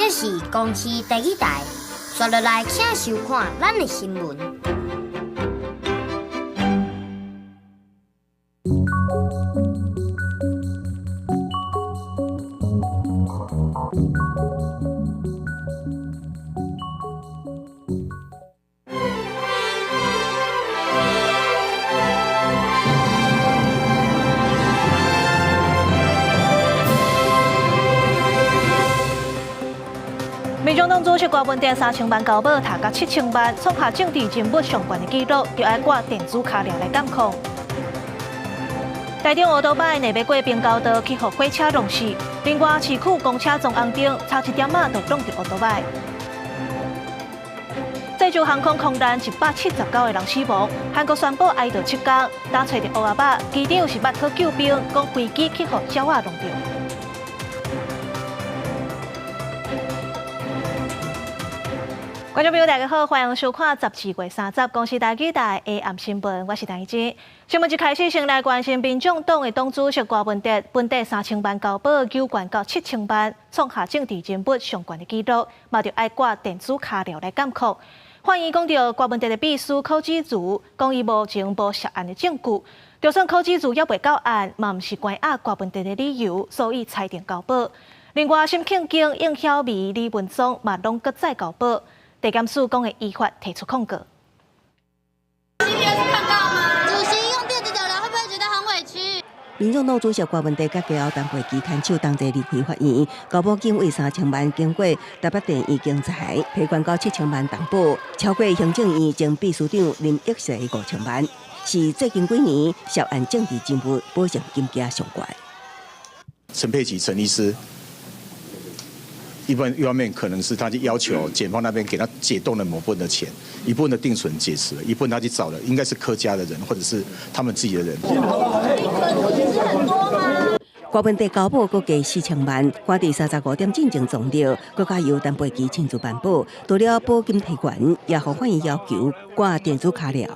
這是公視第二台，刷落來請收看咱的新聞。民眾黨主席郭文哲3000萬交保，提到7000萬，創下政治人物上懸的紀錄，就愛掛電子跤鐐來監控。台中烏多擺內欲過平交道，去予火車撞死。另外，市區公車撞紅燈，差一點仔就撞著烏多擺。濟州航空空難179個人死亡，韓國宣布哀悼7天，打揣著烏仔肉，機長是捌考救兵，講飛機去予鳥仔弄著。觀眾朋友，大家好，歡迎收看12月30公視台語台下暗新聞，我是陳怡芝。新聞一開始，先來關心民眾黨的黨主席郭文哲，本底3000萬交保，糾懸到7000萬，創下政治人物上懸的紀錄，嘛著愛掛電子跤鐐來監控。法院講著郭文哲的秘書柯子如，講伊目前無涉案的證據，就算柯子如猶未到案，嘛毋是關押郭文哲的理由，所以裁定交保。另外，沈慶京、應曉薇、李文宗嘛攏閣再交保。地檢署講會依法提出控告。今天是抗告嗎？主席用電子腳鐐，會不會覺得很委屈？民眾黨主席郭文哲佮家後陳佩琪牽手同齊離開法院，交保金為3000萬，經過台北地院競裁，提懸到7000萬擔保，超過行政院前秘書長林益世5000萬，是最近幾年涉案政治人物保證金額上懸。陳佩琪陳醫師。一方面可能是他就要求檢方那邊給他解凍了某部分的錢，一部分的定存解除了，一部分他去找了應該是柯家的人或者是他們自己的人。郭文哲交保閣加4000萬，看佇35點進前撞著，閣較由陳佩琪親自辦保，除了保金提懸，也予法院要求掛電子跤鐐。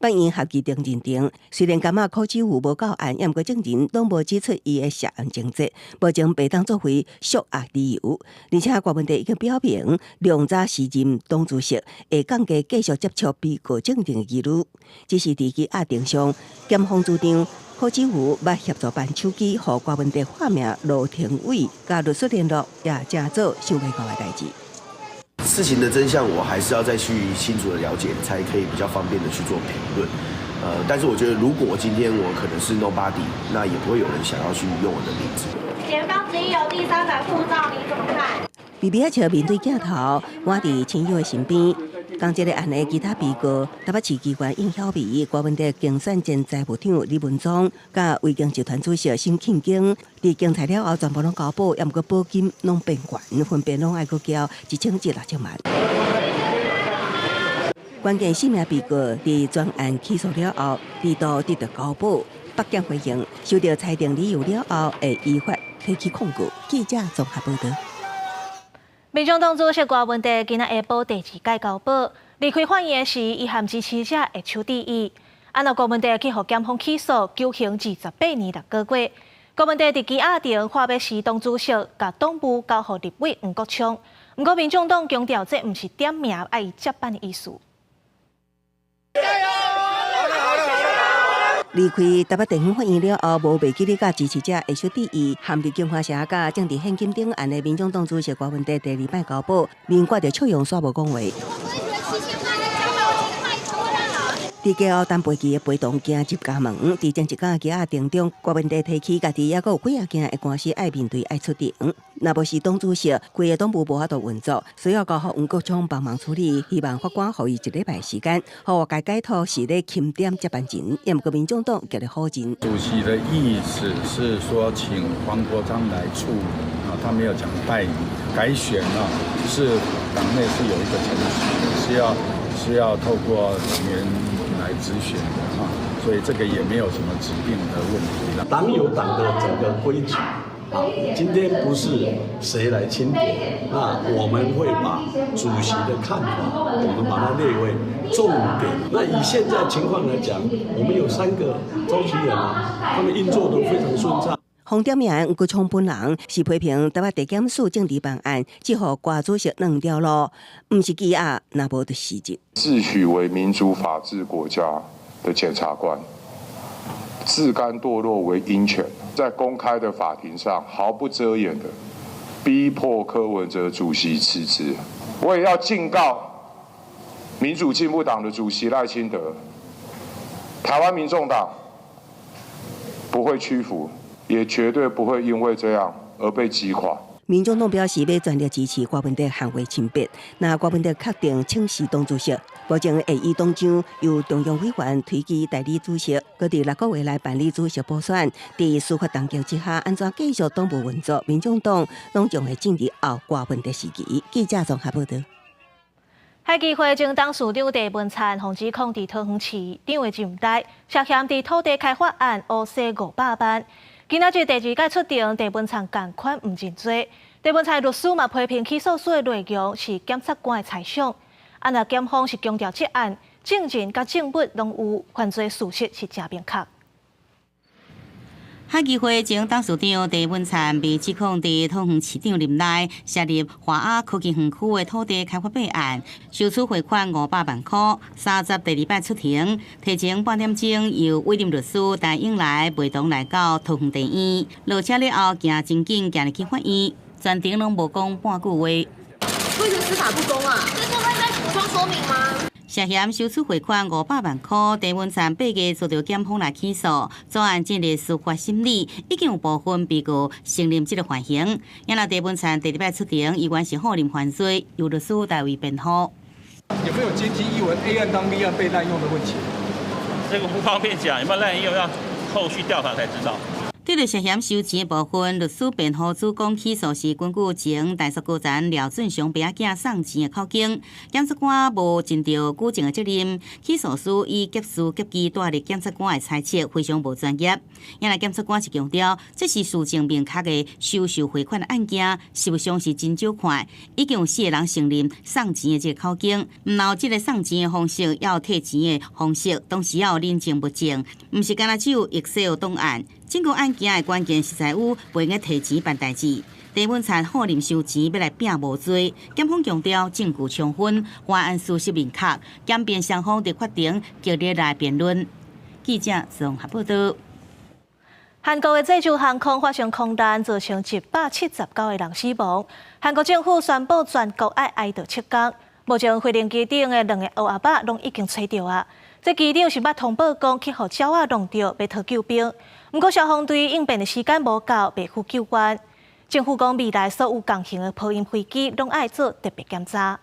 法院合議庭認定，雖然感覺柯志富無到案，毋過證人攏無指出伊的涉案情節，目前袂當作為束押理由。而且郭文哲已經表明，量早時任黨主席會降低繼續接觸被告證人的疑慮。只是佇羈押庭上，檢方主張柯志富捌協助辦手機，予郭文哲化名羅廷偉，佮律師聯絡，也成做想袂到的代誌。事情的真相，我還是要再去清楚的了解，才可以比較方便的去做評論。但是我覺得，如果今天我可能是 nobody，那也不會有人想要去用我的名字。檢方質疑有第三版護照，你怎麼看？微微仔笑面對鏡頭，我佇親友的身邊。仝這個案的其他被告，台北市機關應曉薇、郭文哲競選前財務長李文宗，佮維京集團主席沈慶京，佇競裁了後，全部攏交保，猶毋過保金攏變懸，分別攏愛閣交1000至6000萬。關鍵四名被告佇全案起訴了後，二度得到交保，北檢回應，收到裁定理由了後，會依法提起控告。記者綜合報導。民眾黨主席郭文哲今仔下晡第二擺交保，離開法院時，伊和支持者握手致意。啊，若郭文哲去予檢方起訴，求刑28年6個月。郭文哲佇羈押庭話欲辭黨主席，共黨務交予立委黃國昌。毋過民眾黨強調，這毋是點名愛伊接班的意思。離開台北地方法院了後，無袂記得佮支持者握手致意，含佇京華城佮政治獻金頂案的民眾黨主席郭文哲第二擺交保，面掛著笑容，煞無講話。佇家後陳佩琪的陪同行入家門，佇前一工羈押庭中，郭文哲提起家己猶閣有幾仔件的官司愛面對愛出庭，若無是黨主席，規个黨部無法度運作，需要交予黃國昌幫忙處理。希望法官予伊一禮拜時間，予外界解套是咧欽點接班人，猶毋過民眾黨極力否認。主席的意思是說，請黃國昌來處理啊，他沒有講代理改選啊，是黨內是有一個程序，是要透過黨員來直選的哈，所以這個也沒有什麼指定的問題了。黨有黨的整個規矩啊，今天不是誰來欽點，那我們會把主席的看法，我們把它列為重點。那以現在情況來講，我們有三個召集人啊，他們運作都非常順暢。風方點名黃國昌本人是批評台北地檢署政治辦案，只予郭主席兩條路，毋是羈押，若無就辭職。自詡為民主法治國家的檢察官，自甘墮落為鷹犬，在公開的法庭上毫不遮掩的逼迫柯文哲主席辭職。我也要警告民主進步黨的主席賴清德，台灣民眾黨不會屈服，也絕對不會因為這樣而被擊垮。民眾黨表示欲全力支持柯文哲捍衛清白。若柯文哲確定請辭黨主席，目前會議黨長由中央委員推舉代理主席，閣佇6個月內辦理主席補選。佇司法當局之下，按怎繼續黨務運作？民眾黨攏將會進入後柯文哲時期。記者綜合報道。海基會前董事長鄭文燦，予指控佇桃園市長的任內涉嫌佇土地開發案烏洗500萬。今仔日第二擺出庭，鄭文燦仝款毋認罪。鄭文燦律師嘛批評起訴書的內容是檢察官的猜想。啊，若檢方是強調這案證人佮證物攏有犯罪事實是誠明確。海基會前董事長鄭文燦被指控佇桃園市長任內涉入華亞科技園區的土地開發弊案，收取賄款500萬箍。30第二擺出庭，提前半點鐘由委任律師陳永來陪同來到桃園地院，落車了後行真緊行入去法院，全程攏無講半句話。為何司法不公啊？這次會再補充說明嗎？涉嫌收取賄款500萬箍，鄭文燦8月遭到檢方來起訴，昨暗進入司法審理，已經有部分被告承認這个犯行。因為鄭文燦第二擺出庭，依然是否認犯罪，由律師代為辯護。有沒有階梯一文 A 案當 B 案被濫用的問題？這個不方便講，有沒有濫用要後續調查才知道。對著涉嫌收錢的部分，律師辯護主講起訴是根據前台塑高層廖俊雄爸仔囝送錢的口供，檢察官無盡著舉證的責任，起訴書以夾詞夾句帶入檢察官的猜測，非常無專業。因為檢察官是強調，這是事證明確的收受賄款的案件，實際上是真少看，已經有四個人承認送錢的這个口供，毋但這个送錢的方式，抑有退錢的方式，當時要有人證物證，毋是干焦只有 Excel 檔案。整個案件的關鍵是在於袂用提錢辦代誌。鄭文燦否認收錢欲來拚無罪，檢方強調證據充分，犯案事實明確，檢辯雙方佇法庭激烈來辯論。記者綜合報道。韓國的濟州航空發生空難，造成179個人死亡。韓國政府宣布全國愛哀悼7天。目前飛行機頂的兩个烏鴨仔攏已經揣著啊。這機長是捌通報講去予鳥仔弄著，欲討救兵。毋過消防隊應變的時間無夠，袂赴救援。政府講未來所有共型的波音飛機攏愛做特別檢查。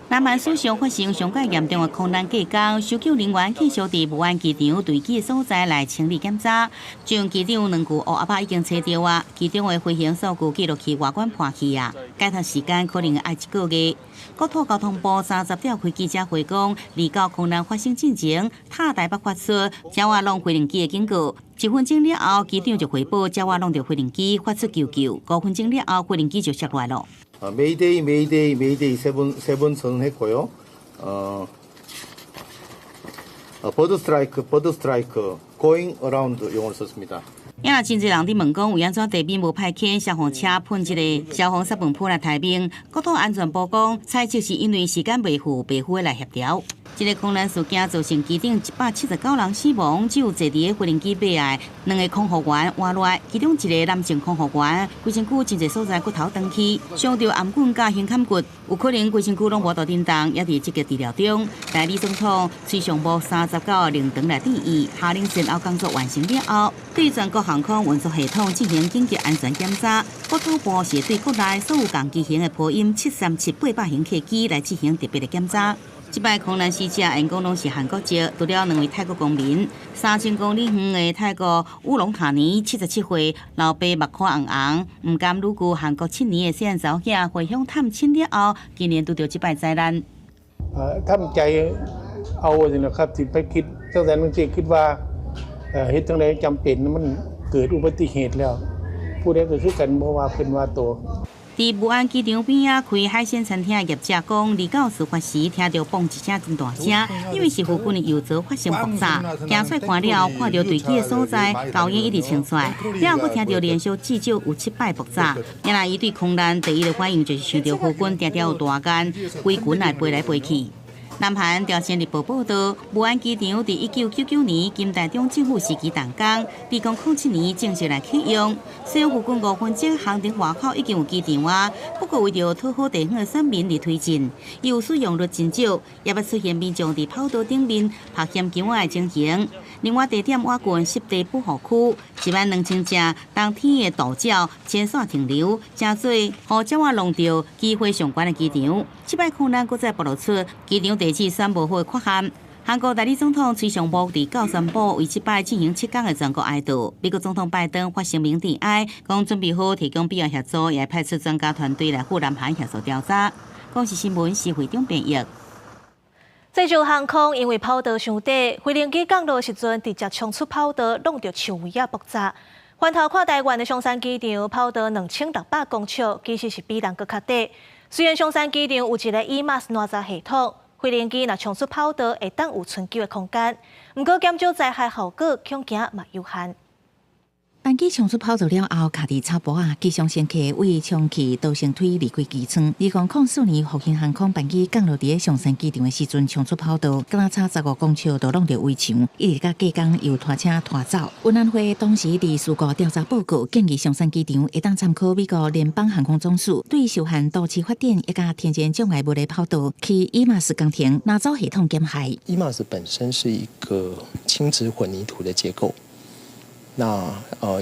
南韓史上發生上蓋嚴重的空難過工，搜救人員繼續佇無安機場墜機的所在來清理檢查。將機長兩具烏鴨仔已經揣著啊，機長的飛行數據記錄器外觀破去啊，解脫時間可能愛一個月。國土交通部30召開記者會講，29空難發生進前，塔台北發出鳥仔弄飛行機的警告。1分鐘了後，機長就回報鳥仔弄著飛行機，發出求救。5分鐘了後，飛行機就摔落來了。 아, Mayday, Mayday, Mayday 세번 선언했고요. Bird strike, bird strike, going around 용어를 썼습니다. 也若真濟人佇問講，為按怎地面無派遣消防車噴這个消防殺噴噴來待命？國土安全部講，猜測是因為時間袂赴，袂赴來協調。這个空難事件造成機頂179人死亡，只有坐佇个飛行機尾的兩个空服員活落來，其中一个男性空服員規身軀真濟所在骨頭斷去，傷著頷頸佮胸坎骨，有可能規身軀攏無法度振動，猶佇積極治療中。代理總統崔尚武39臨轉來致意，下令善後工作完成了後，對全國航空運輸系統進行緊急安全檢查。國土部是對國內所有共機型的波音737-800型客機來進行特別的檢查。這擺空難死者𪜶講攏是韓國籍，除了兩位泰國公民。3000公里遠的泰國烏龍塔尼77歲老爸目眶紅紅，毋甘女婿韓國7年的細漢查某囝回鄉探親了後，今年拄著這擺災難。 ทำใจเอาสินะครับที่ไปคิดตั้งแต่นั้นที่คิดว่าเฮ็ดจังไดจำเป็นมันเกิดอุบัติเหตุแล้ว ผู้ใดก็คือกันบ่ว่าเพิ่นว่าโต。佇武安機場邊仔開海鮮餐廳的業者講，二九事發時聽著嘣一聲真大聲，以為是附近的油槽發生爆炸，行出來看了後，看著墜機的所在，高煙一直衝出來，了後閣聽著連續至少有七擺爆炸。原來伊對空難第一个反應就是想著空軍定定有大雁，飛群來飛來飛去。南韓朝鮮日報報導，武安機場佇1999年金大中政府時期動工，2007年正式來啟用。雖然附近5分鐘航程外口已經有機場啊，不過為著討好地方的選民而推進，又使用率真少，也捌出現民眾佇跑道頂面拍險球仔的情形。另外，地點倚近濕地保護區，12000隻冬天的渡鳥遷徙停留，成做予鳥仔弄著機會上懸的機場。這擺空難閣再暴露出機場地址選無好的缺陷。韓國代理總統崔尚木佇九宣布為這擺進行7工的全國哀悼。美國總統拜登發聲明致哀，講準備好提供必要協助，也派出專家團隊來赴南韓協助調查。公視新聞施會長編譯。濟州航空因為跑道傷短，飛行機降落時陣直接衝出跑道，弄著牆圍仔爆炸。回頭看台灣的松山機場跑道2600公尺，其實是比人閣較短。雖然松山機場有一个 EMAS 攔閘系統，飛行機若衝出跑道，會當有存救的空間。毋過減少災害後果，恐驚嘛有限。班機衝出跑道了後，卡佇草埔仔，機上乘客為衝去逃生梯離開機艙。2004年，復興航空班機降落佇松山機場的時陣，衝出跑道，敢若差15公尺就挵著圍牆，一直到隔工由拖車拖走。運安會當時佇事故調查報告建議，松山機場會當參考美國聯邦航空總署對受限都市發展以及天然障礙物的跑道，去 EMAS 工程攔阻系統減害。 EMAS 本身是一個輕質混凝土的結構。那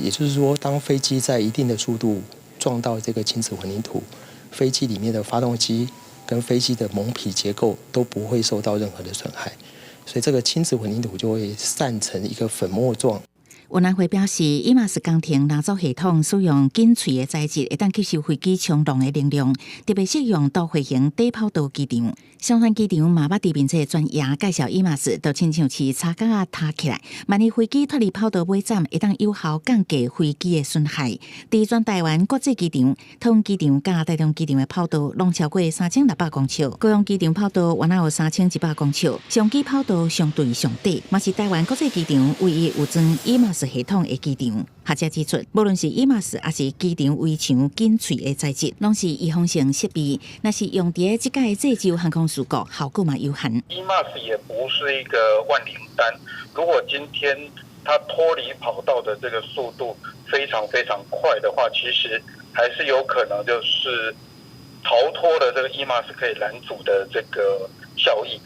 也就是說，當飛機在一定的速度撞到這個輕質混凝土，飛機裡面的發動機跟飛機的蒙皮結構都不會受到任何的損害，所以這個輕質混凝土就會散成一個粉末狀。運安會表示，EMAS 工程攔阻系統使用緊脆的材質，會當吸收飛機衝浪的能量，特別適用都會型短跑道機場。松山機場嘛捌佇面冊專頁介紹 EMAS，就親像是叉桿仔塌起來，萬一飛機脫離跑道尾站，會當有效降低飛機的損害。佇全台灣國際機場、桃園機場佮台中機場的跑道，攏超過3600公尺；高雄機場跑道原來有3100公尺，松機跑道相對上短，嘛是台灣國際機場唯一有裝 EMAS 系統的機場。學者指出，無論是 EMAS 抑是機場圍牆緊脆的材質，攏是預防性設備。若是用佇這擺濟州航空事故，效果嘛有限。 EMAS 也不是一個萬靈丹，如果今天它脫離跑道的這個速度非常非常快的話，其實還是有可能就是逃脫了這個 EMAS 可以攔阻的這個效益。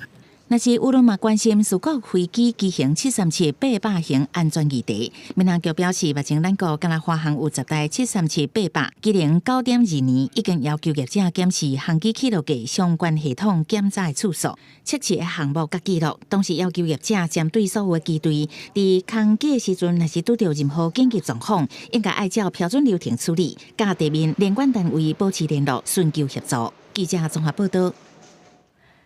若是輿論嘛關心事故飛機機型737-800型安全議題，民航局表示，目前咱國敢若華航有10台737-800，今年9.2年已經要求業者檢視航機起落架相關系統檢查的次數、測試的項目佮記錄，同時要求業者針對所有的機隊，佇空機的時陣，若是拄著任何緊急狀況，應該愛照標準流程處理，佮地面聯管單位保持聯絡，尋求協助。記者綜合報導。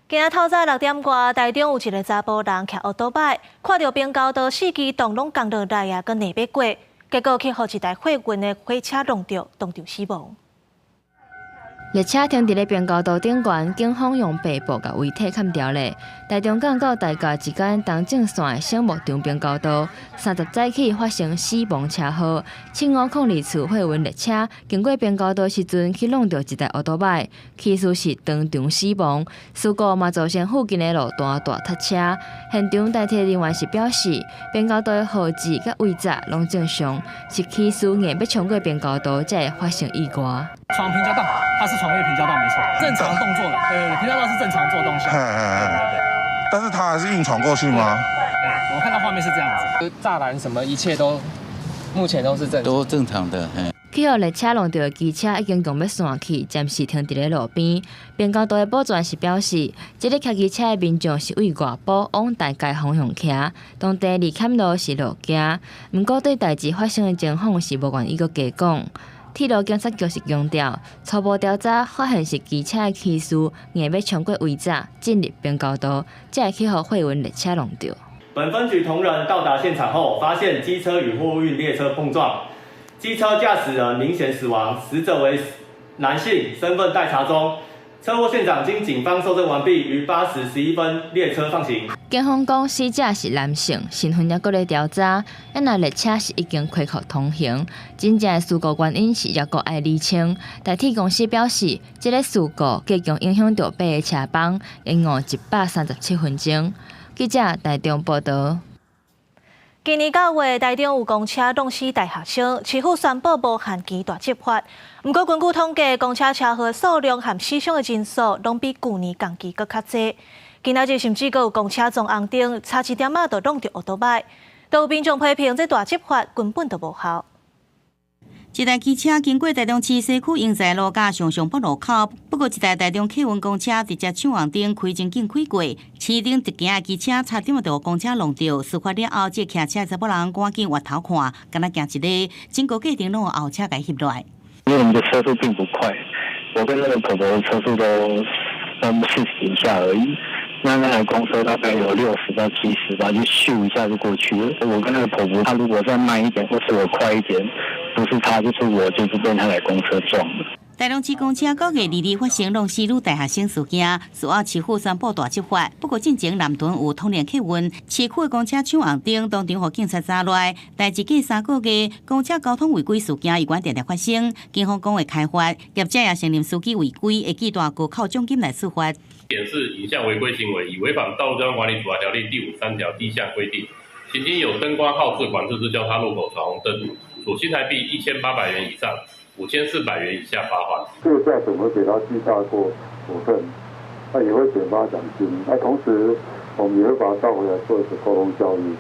今仔透早6點外，台中有一个查埔人騎歐多擺，看著平交道四機動攏降落來啊，閣硬欲過，結果去予一台貨運的貨車挵著，當場死亡。列車停佇咧平交道頂懸，警方用白布共遺體崁牢咧。台中港到大甲之間東正線的省牧場平交道，30早起發生死亡車禍。7502次貨運列車經過平交道時陣，去挵著一台歐多擺，騎士是當場死亡。事故嘛造成附近的路段大塞車。現場代替人員是表示，平交道的號誌佮位置攏正常，是騎士硬欲衝過平交道才會發生意外。闖平交道，他是闖越平交道，沒錯，正常動作的，對對對，平交道是正常做動向，對對對。但是他還是硬闖過去嗎？對，我看到畫面是這樣子，柵欄什麼一切都目前都是正都正常的。去予列車挵著的機車已經強欲散去，暫時停佇咧路邊。平交道的保全是表示，這个騎機車的民眾是對外埔往大佳方向騎，當地離坎路是路行，毋過對代誌發生的情況是無願意閣加講。鐵路警察局是強調，初步調查發現是機車的騎士硬欲衝過圍柵進入平交道，才會去予貨運列車挵著。本分局同仁到達現場後，發現機車與貨運列車碰撞，機車駕駛人明顯死亡，死者為男性，身份待查中。車禍現場經警方搜證完畢，於8時11分列車放行。警方講，死者是男性，身份猶閣咧調查。啊若列車是已經恢復通行，真正的事故原因是猶閣愛釐清。台鐵公司表示，這个事故計共影響著八个車班，延誤137分鐘。記者台中報導。今年9月，台中有公車挵死大學生，市府宣布無限期大執法。毋過根據統計，公車車禍數量和死傷的人數，攏比舊年同期閣較濟。今仔日甚至閣有公車撞紅燈，差一點仔就挵著歐多擺，都有民眾批評這大執法根本就無效。一台機車經過台中市西區英才路佮上上北路口，不過一台台中客運公車直接搶紅燈，開真緊開過，市頂直行的機車差點就予公車挵著。事發了後，這個騎車查某人趕緊回頭看，敢若驚一个，整個過程攏予後車共翕落來。因為我們的車速並不快，我跟那個婆婆的車速都40以下而已。那那台公車大概有60到70吧，就咻一下就過去了。我跟那個婆婆，她如果再慢一點，或是我快一點，不是她就是我，就是被那台公車撞了。台中市公車9月2日發生挵死女大學生事件，事後市府宣布大執法。不過進前南屯有統聯客運市區的公車搶紅燈，當場予警察抓來。代誌過3個月，公車交通違規事件猶原定定發生，警方講會開罰，業者也承認司機違規，會記大過扣獎金來處罰。檢視影像違規行為，以違反《道路交通管理處罰條例》第53條第一項規定，行經有燈光號誌管制之交叉路口闖紅燈，處新台幣1800元以上5400元以下罰鍰。這個駕駛會給他記大過處分，那也會減發獎金。那同時，我們也會把他召回來做一個溝通教育。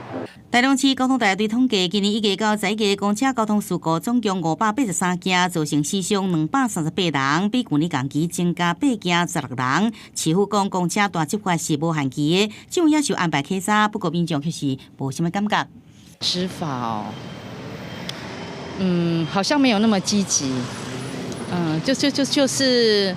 台中市交通大隊統計，今年1月到11月，公車交通事故總共583件，造成死傷238人，比舊年同期增加8件16人。市府講，公車大執法是無限期的，政府也是安排稽查，不過民眾卻是無啥物感覺。執法哦，好像沒有那麼積極，就是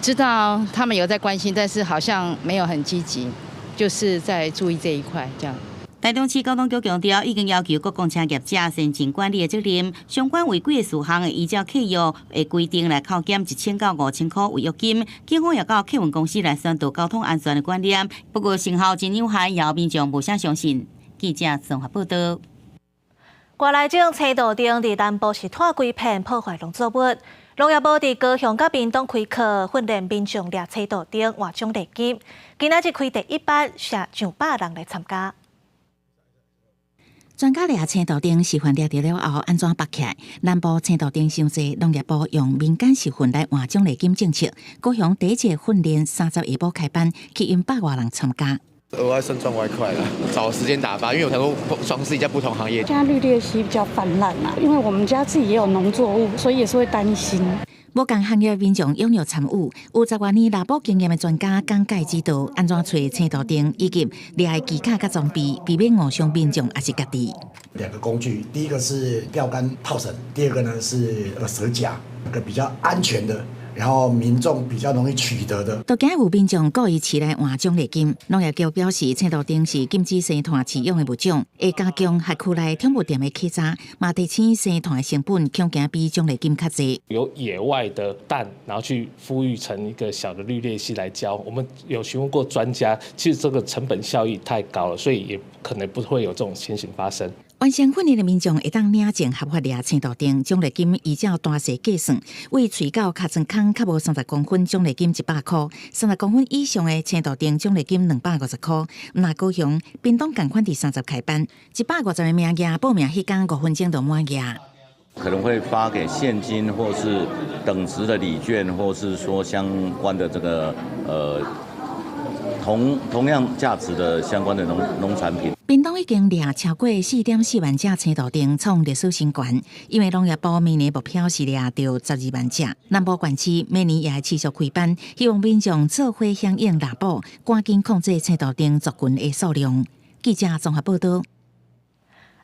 知道他們有在關心，但是好像沒有很積極，就是在注意這一塊這樣。台中市交通局強調，已經要求各公車業者善盡管理的責任，相關違規的事項會依照契約的規定來扣減1000到5000塊違約金。警方也佮客運公司來宣導交通安全的觀念，不過成效真有限，也有民眾無啥相信。記者綜合報導。外來種青豆燈佇南部是拖規片破壞農作物，農業部佇高雄佮屏東開課訓練民眾掠青豆燈換獎勵金，今仔日開第一班，設上百人來參加。專家掠青豆燈示範掠著了後，按怎縛起來？南部青豆燈傷濟，農業部用民間示範來換獎勵金政策。高雄第一屆訓練30下晡開班，吸引百外人參加。額外算賺外快啦，找時間打發，因為我想說嘗試一下不同行業。現在綠鬣蜥比較泛濫啊，因為我們家自己也有農作物，所以也是會擔心。無仝行業民眾踴躍參與，有10外年獵捕經驗的專家講解指導，按怎揣青豆燈以及掠的技巧佮裝備，避免誤傷民眾抑是家己。兩個工具，第一個是釣竿套繩，第二個呢是蛇夾，一個比較安全的。然後民眾比較容易取得的。都驚有民眾故意飼來換獎勵金。農業局表示，青豆燈是禁止生湠飼養的物種，會加強轄區內寵物店的稽查，嘛提醒生湠的成本恐驚比獎勵金較濟。有野外的蛋，然後去孵育成一個小的綠鬣蜥來教。我們有詢問過專家，其實這個成本效益太高了，所以也可能不會有這種情形發生。完成訓練的民眾會當領證合法掠青豆燈，獎勵金依照大細計算，為喙到尻川空較無30公分，獎勵金100塊；30公分以上的青豆燈獎勵金250塊。若高雄、屏東仝款佇三十開班，150個名額報名彼工5分鐘就滿額。可能會發給現金，或是等值的禮券，或是說相關的這個同樣價值的相關的農產品。屏東已經掠超過4.4萬隻青豆燈，創歷史新高。因為農業部明年目標是掠著12萬隻，南部縣市明年也會持續開班，希望民眾做伙響應獵捕，趕緊控制青豆燈族群的數量。記者綜合報導。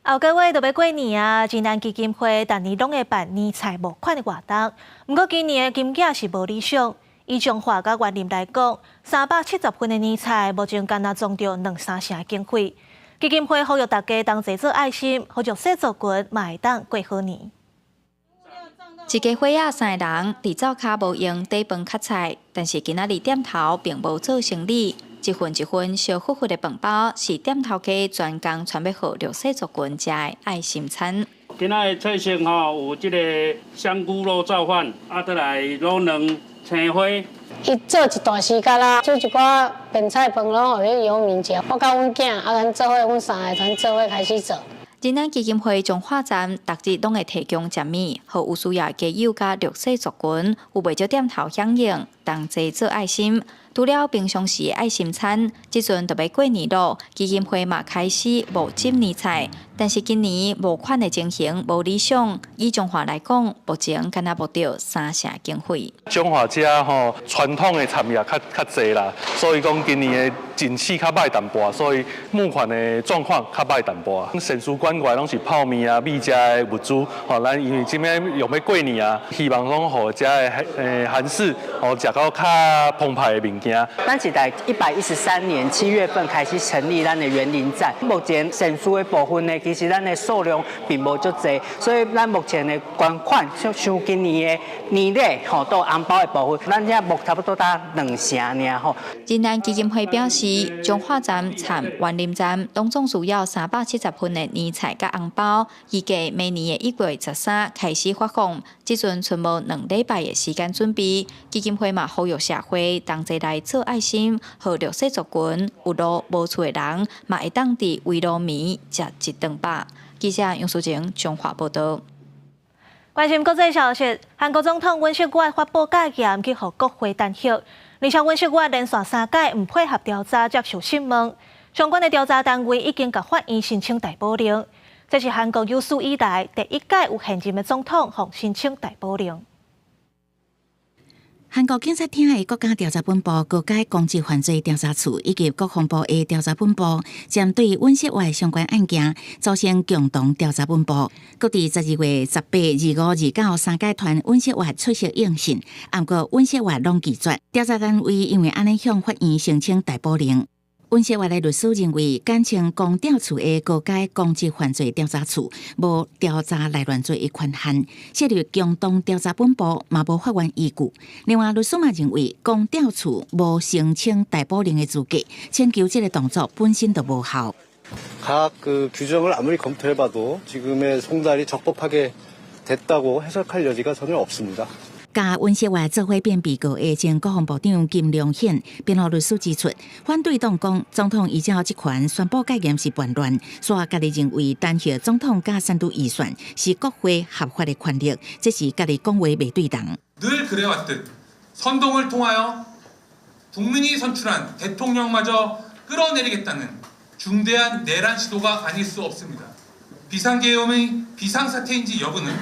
後個月就欲過年啊！仁安基金會逐年攏會辦年菜募款的活動，毋過今年的金額是無理想。以彰化佮員林來講，370份的年菜，目前干焦摠著兩三成的經費。基金會呼籲大家同齊做愛心，予弱勢族群嘛會當過好年。一家伙仔三个人，佇灶跤無閒底飯較菜，但是今仔日店頭並無做生理。一份一份燒呼呼的飯包，是店頭家專工傳欲予弱勢族群食的愛心餐。今仔的菜色吼，有這個香菇滷燥飯，啊，閣來滷卵、青花。伊做一段時間啦，煮一寡便菜飯攏予彼遊民食。我佮阮囝啊，咱做伙，阮三个團做伙開始做。仁安基金會彰化站，逐日攏會提供食物，予有需要的街友佮弱勢族群，有袂少店頭響應，同齊做愛心。除了平常時的愛心餐，這陣就欲過年囉，基金會嘛開始募集年菜，但是今年募款的情形無理想。以彰化來講，目前敢若募著三成經費。彰化遮吼傳統的產業較較濟啦，所以講今年的景氣較歹淡薄，所以募款的狀況較歹淡薄。善事捐過來攏是泡麵啊、米遮的物資，吼，咱因為這擺又欲過年啊，希望講予遮的寒士吼食到較澎湃的物件。咱是在113年7月份開始成立咱的員林站，目前善事的部分呢，其實咱的數量並無足濟，所以咱目前的捐款，像像今年的年禮吼，到紅包的部分，咱遮募差不多達兩成爾吼。仁安基金會表示，彰化站參員林站攏總需要370份的年菜佮紅包，預計明年的1月13開始發放，這陣賰無2禮拜的時間準備。基金會嘛呼籲社會同齊來做愛心，予弱勢族群有路無厝的人，嘛會當佇圍爐暝食一頓飽。記者楊淑晴彰化報導。關心國際消息，韓國總統尹錫悅發布戒嚴，去予國會彈劾，而且尹錫悅連續三屆毋配合調查，接受審問。相關的調查單位已經共法院申請逮捕令，這是韓國有史以來第一屆有現任的總統予申請逮捕令。韓國警察廳的國家調查本部、高階公職犯罪調查處以及國防部的調查本部，針對尹錫悅相關案件組成共同調查本部，閣佇12月18、25、29三擺傳尹錫悅出席應訊，毋過尹錫悅攏拒絕。調查單位因為按呢向法院申請逮捕令。尹錫悅的律師認為，簡稱公調處的高階公職犯罪調查處無調查內亂罪的權限，設立共同調查本部嘛無法源依據。另外，律師嘛認為，公調處無申請逮捕令的資格，請求這个動作本身就無效。 각 그 규정을 아무리 검토해봐도 지금의 송달이 적법하게 됐다고 해석할 여지가 전혀 없습니다. 佮尹錫悅做伙變被告的前國防部長金龍顯辯護律師指出，反對黨講總統依照職權宣布戒嚴是叛亂，所以家己認為彈劾總統佮選舉預算是國會合法的權力，這是家己講話袂對人。 늘 그래왔듯 선동을 통하여 국민이 선출한 대통령마저 끌어내리겠다는 중대한 내란 시도가 아닐 수 없습니다. 비상계엄의 비상사태인지 여부는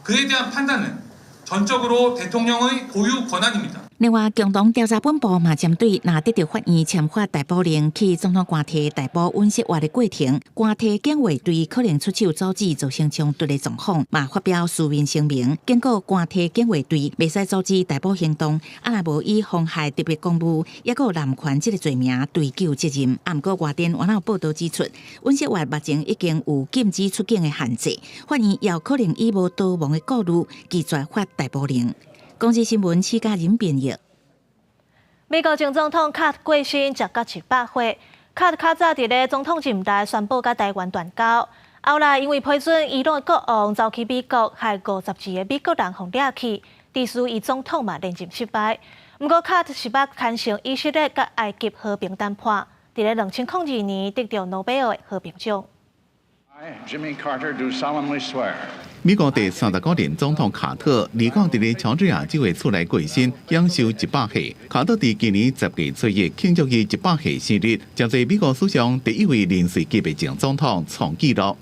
그에 대한 판단은 전적으로 대통령의 고유 권한입니다. 另外，共同調查本部嘛針對若得著法院簽發逮捕令去總統官邸逮捕尹錫悅的過程，官邸警衛隊可能出手阻止造成衝突的狀況，嘛發表書面聲明，警告官邸警衛隊袂使阻止逮捕行動，啊若無以妨害特別公務，抑閣濫權這个罪名追究責任。啊，毋過外電原有報道指出，尹錫悅目前已經有禁止出境的限制，法院也可能以無逃亡的顧慮拒絕發逮捕令。公視新聞，施嘉仁編譯。美國前總統卡特過身，食甲100歲。卡特較早佇咧總統任內宣布佮台灣斷交，後來因為批准伊朗國王走去美國，害52個美國人予掠去，致使伊總統嘛連任失敗。毋過卡特是捌牽成以色列佮埃及和平談判，佇咧2002年得著諾貝爾和平獎。 I, Jimmy Carter, do solemnly swear. 美國第39任總統卡特，29佇咧喬治亞州的厝內過身，享壽100歲。卡特佇今年10月初一慶祝伊100歲生日，成做美國史上第一位零歲級的前總統創紀錄。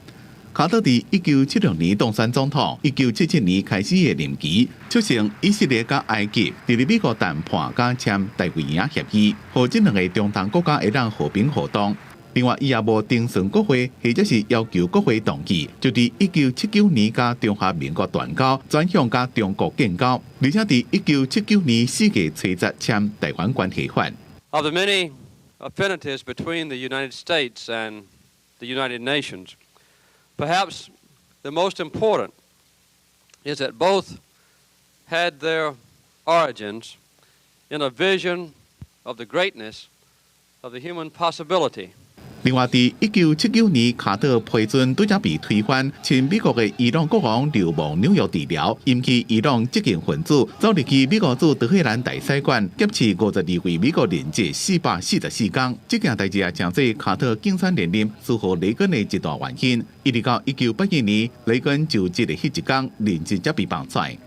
卡特佇1976年當選總統，1977年開始的任期，促成以色列佮埃及佇咧美國談判佮簽大衛營協議，予這兩个中東國家會當和平互動。另外，伊也無徵詢國會，或者是要求國會同意，就佇1979年佮中華民國斷交，轉向佮中國建交，而且佇1979年4月初十簽台灣關係法。 Of the many affinities between the United States and the United Nations, perhaps the most important Is that both had their origins in a vision of the greatness of the human possibility. 另外，佇1979年，卡特批准拄才被推翻親美國的伊朗國王流亡紐約治療，引起伊朗激進分子走入去美國駐德黑蘭大使館，劫持52位美國人質444工。這件代誌也成做卡特競選連任輸予雷根的一大原因。一直到1981年，雷根就職的彼一工，人質才被放出來。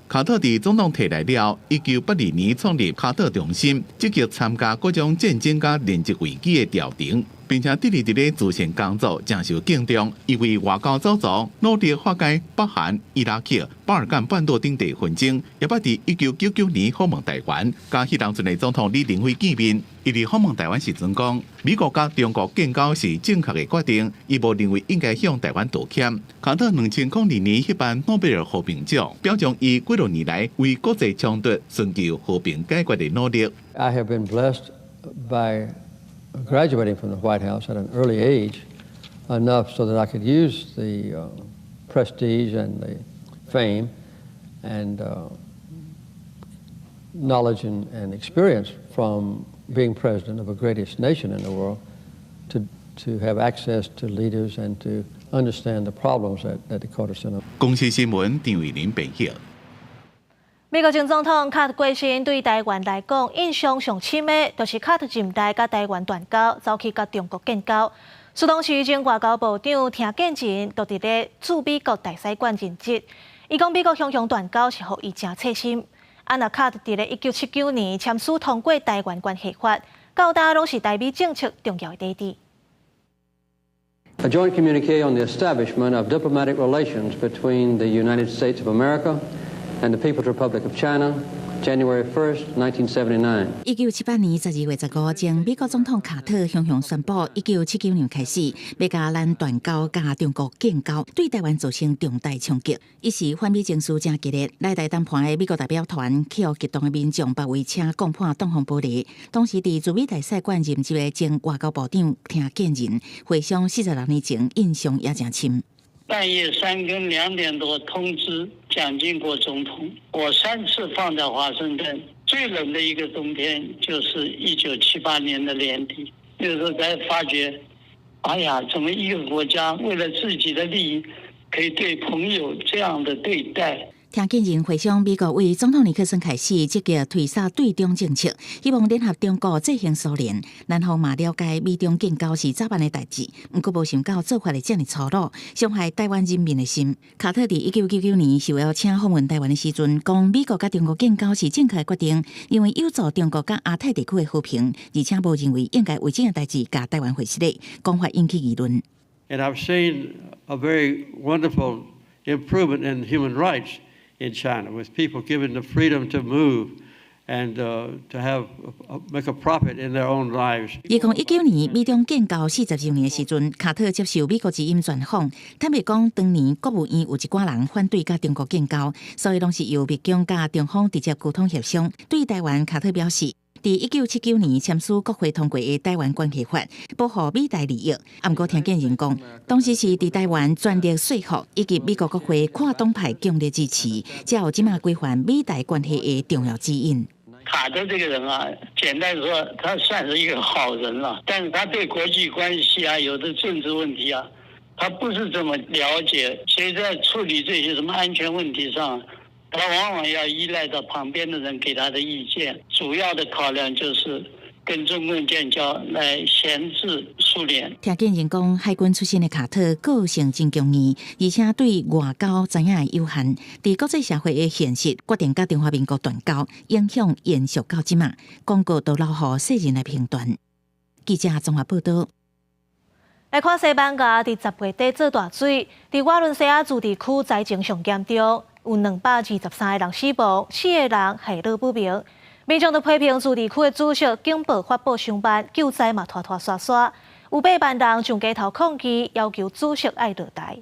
卡特佇總統提來了，1982年創立卡特中心，積極參加各種戰爭佮人質危機的調停，並且致力佇咧慈善工作，誠受敬重。伊為外交走廊，努力化解北韓、伊拉克、巴爾幹半島等地紛爭。也捌佇1999年訪問台灣，佮彼當陣的總統李登輝見面。伊佇訪問台灣時陣講，美國佮中國建交是正確的決定，伊無認為應該向台灣道歉。卡特2002年獲頒諾貝爾和平獎，表彰伊幾若年來為國際衝突尋求和平解決的努力。 I have been blessed by graduating from the White House at an early age enough so that I could use the prestige and the fame and knowledge and experience from being president of the greatest nation in the world to have access to leaders and to understand the problems at the Carter Center. 公視新聞張偉林編譯。美國前總統卡特過身，對台灣來講，印象上深的，就是卡特任內佮台灣斷交，走去佮中國建交。時當時前外交部長聽建仁，就佇咧駐美國大使館任職。伊講美國雄雄斷交是予伊誠切心。啊，若卡特佇咧1979年簽署通過台灣關係法，到今攏是台美政策重要的底底。 A joint communique on the establishment of diplomatic relations between the United States of America and the People's Republic of China, January 1st, 1979. 1978年12月15，前美國總統卡特雄雄宣布，1979年開始欲共咱斷交，佮中國建交，對台灣造成重大衝擊。一時反美情緒誠激烈，來台談判的美國代表團去予激動的民眾包圍車摃破擋風玻璃。當時佇駐美大使館任職的前外交部長聽建仁回想46年前，印象也誠深。半夜三更2點多通知蔣經國總統，我三次放在華盛頓，最冷的一個冬天就是1978年的年底，那時候才發覺，哎呀，怎麼一個國家為了自己的利益，可以對朋友這樣的對待？聽見人回想，美國為總統尼克森開始積極推捒對中政策，希望聯合中國制衡蘇聯。南方嘛了解美中建交是早晚的代誌，毋過無想到做法會遮爾粗魯，傷害台灣人民的心。卡特佇1999年受邀請訪問台灣的時陣，講美國佮中國建交是正確的決定，因為有助中國佮亞太地區的和平，而且無認為應該為這件代誌共台灣回失禮，講法引起議論。 And I've seen a very wonderful improvement in human rights in China, with people given the freedom to move and to make a profit in their own lives. 2019年美中建交40週年的時陣，卡特接受美國之音專訪，坦白講，當年國務院有一寡人反對佮中國建交，所以攏是由白宮佮中方直接溝通協商。對台灣，卡特表示，佇1979年簽署國會通過的《台灣關係法》，保護美台利益。啊，毋過聽見人講，當時是佇台灣全力說服，以及美國國會跨黨派強烈支持，才有這馬規範美台關係的重要指引。卡特這個人啊，簡單說，他算是一個好人了，但是他對國際關係啊，有的政治問題啊，他不是這麼了解，所以在處理這些什麼安全問題上，他往往要依賴到旁邊的人給他的意見。主要的考量就是跟中共建交來銜制蘇聯。聽見人講，海軍出身的卡特個性真強硬，而且對外交知影有限。佇國際社會的現實，決定佮中華民國斷交，影響延續到這馬，廣告都留予世人來評斷。記者綜合報道。來看西班牙佇10月底做大水，佇瓦倫西亞自治區災情上嚴重，有223個人死亡，四個人下落不明。民眾都批評自治區的主席警報發布傷慢，救災嘛拖拖沙沙，有8萬人上街頭抗議，要求主席愛落台。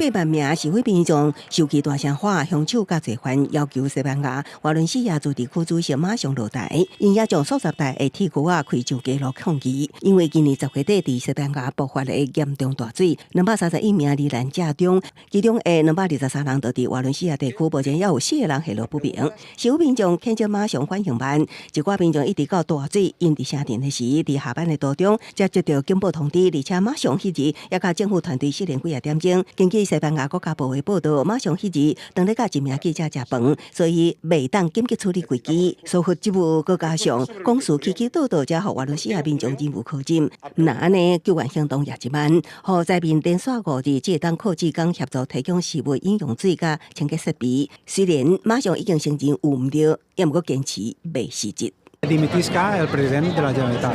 8萬名示威民眾收起大聲喊，兇手佮罪犯要求西班牙瓦倫西亞自治區主席馬上落台，𪜶也將數十台的鐵龜仔開上街路抗議。因為今年10月底佇西班牙爆發的嚴重大水，231名罹難者中，其中的223人就佇瓦倫西亞地區，目前猶有四個人下落不明。示威民眾譴責馬上反應慢，一寡民眾一直到大水淹佇城鎮的時，佇下班的途中才接到警報通知，而且馬上彼日也佮政府團隊失聯幾仔點鐘。根據西班牙國家報的報導，馬上彼日當咧佮一名記者食飯，所以袂當緊急處理危機。疏忽職務，閣加上講辭起起倒倒，才予瓦倫西亞民眾忍無可忍。毋但按呢，救援行動也真慢，予災民連續5日只會當靠志工協助提供食物、飲用水佮清潔設備。雖然馬上已經承認有毋對，也毋過堅持袂辭職。 Dimitisca el president de la Generalitat,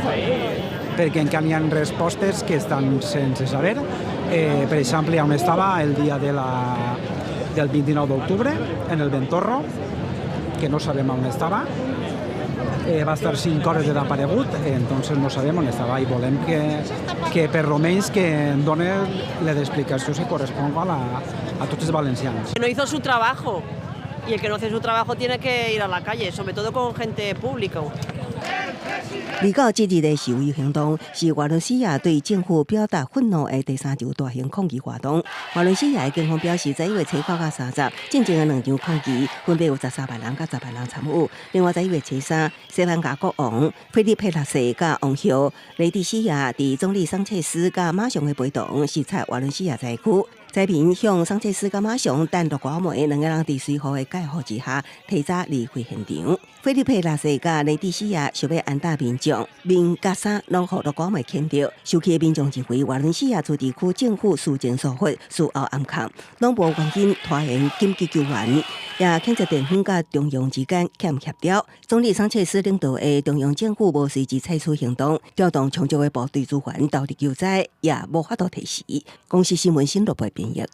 perquè encara hi ha respostes que estan sense saber. Per exemple, on estava el dia del 29 d'octubre, en el Ventorro, que no sabem on estava. Va estar 5 hores desaparegut, entonces no sabem on estava i volem que per lo menys que em doni les explicacions que corresponga a tots els valencians. No hizo su trabajo y el que no hace su trabajo tiene que ir a la calle, sobre todo con gente pública. 2到7日的示威行動是瓦倫西亞對政府表達憤怒的第三場大型抗議活動。瓦倫西亞的警方表示，11月初9佮30進前的兩場抗議，分別有13萬人佮10萬人參與。另外，11月初3，西班牙國王菲利佩六世佮王后雷蒂西亞佇總理桑切斯佮馬松的陪同視察瓦倫西亞災區。災民向桑切斯佮馬松等落瓜梅兩个人佇隨扈的蓋護之下，提早離開現場。菲利佩六世佮雷蒂西亞想欲安撫民眾，面佮衫攏予落瓜梅牽著。受氣的民眾認為，瓦倫西亞自治區政府施政疏忽，事後暗藏，攏無原因拖延緊急救援，也譴責地方佮中央之間欠協調。總理桑切斯領導的中央政府無隨即採取行動，調動充足的部隊資源投入救災，也無法度提時。公視新聞新羅播編譯。